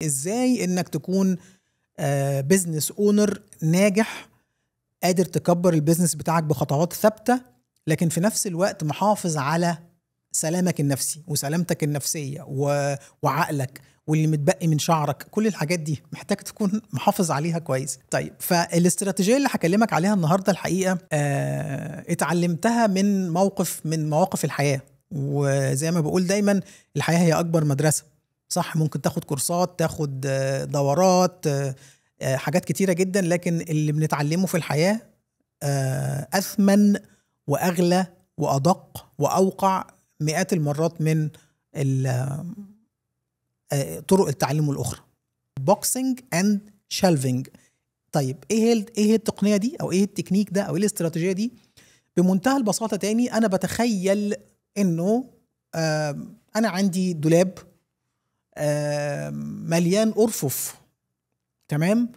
ازاي انك تكون business owner ناجح، قادر تكبر ال business بتاعك بخطوات ثابته، لكن في نفس الوقت محافظ على سلامك النفسي وسلامتك النفسية وعقلك واللي متبقي من شعرك. كل الحاجات دي محتاج تكون محافظ عليها كويس. طيب، فالاستراتيجيه اللي هكلمك عليها النهارده الحقيقة اتعلمتها من موقف من مواقف الحياه. وزي ما بقول دايما، الحياة هي اكبر مدرسه. صح، ممكن تاخد كورسات، تاخد دورات، حاجات كتيرة جدا، لكن اللي بنتعلمه في الحياة اثمن واغلى وادق واوقع مئات المرات من طرق التعلم الاخرى. boxing and shelving. طيب، ايه هي التقنية دي، او ايه التكنيك ده، او ايه الاستراتيجية دي؟ بمنتهى البساطه، تاني، انا بتخيل انه انا عندي دولاب مليان ارفف، تمام؟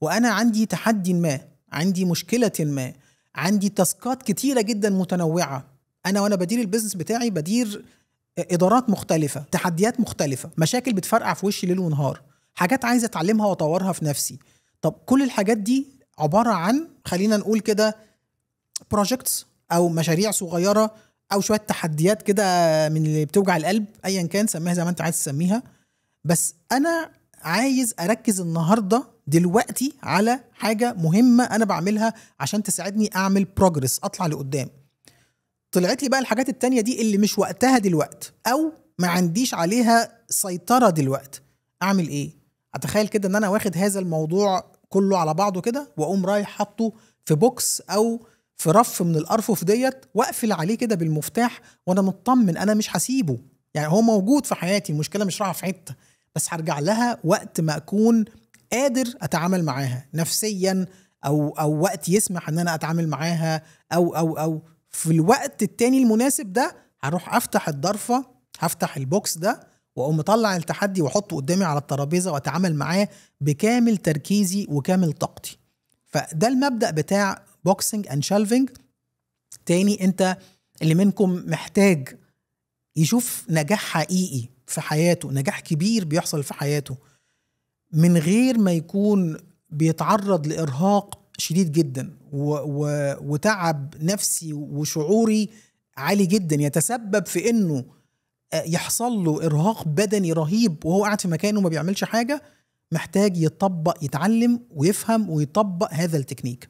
وانا عندي تحدي ما، عندي مشكلة ما، عندي task ات كتيرة جدا متنوعه. انا وانا بدير ال business بتاعي بدير ادارات مختلفه، تحديات مختلفه، مشاكل بتفرقع في وشي ليل ونهار، حاجات عايز اتعلمها واطورها في نفسي. طب كل الحاجات دي عبارة عن، خلينا نقول كده، projects او مشاريع صغيرة او شوية تحديات كده من اللي بتوجع القلب، ايا كان سميها زي ما انت عايز تسميها. بس انا عايز اركز النهارده دلوقتي على حاجة مهمة انا بعملها عشان تساعدني اعمل progress، اطلع لقدام. طلعت لي بقى الحاجات التانية دي اللي مش وقتها دلوقت او ما عنديش عليها سيطرة دلوقت، اعمل ايه؟ اتخيل كده ان انا واخد هذا الموضوع كله على بعضه كده، واقوم رايح حاطه في box او في رف من الارفف ديت، واقفل عليه كده بالمفتاح وانا مطمن. انا مش هسيبه، يعني هو موجود في حياتي، المشكلة مش رايحة في حته، بس هرجع لها وقت ما اكون قادر اتعامل معاها نفسيا، او وقت يسمح ان انا اتعامل معاها، او في الوقت التاني المناسب ده هروح افتح الضرفه، هفتح ال box ده واقوم مطلع التحدي واحطه قدامي على الترابيزة واتعامل معاه بكامل تركيزي وكامل طاقتي. فده المبدا بتاع boxing and shelving. تاني، انت اللي منكم محتاج يشوف نجاح حقيقي في حياته، نجاح كبير بيحصل في حياته من غير ما يكون بيتعرض لإرهاق شديد جدا وتعب نفسي وشعوري عالي جدا يتسبب في انه يحصل له ارهاق بدني رهيب وهو قاعد في مكانه وما بيعملش حاجه، محتاج يطبق، يتعلم ويفهم ويطبق هذا التكنيك.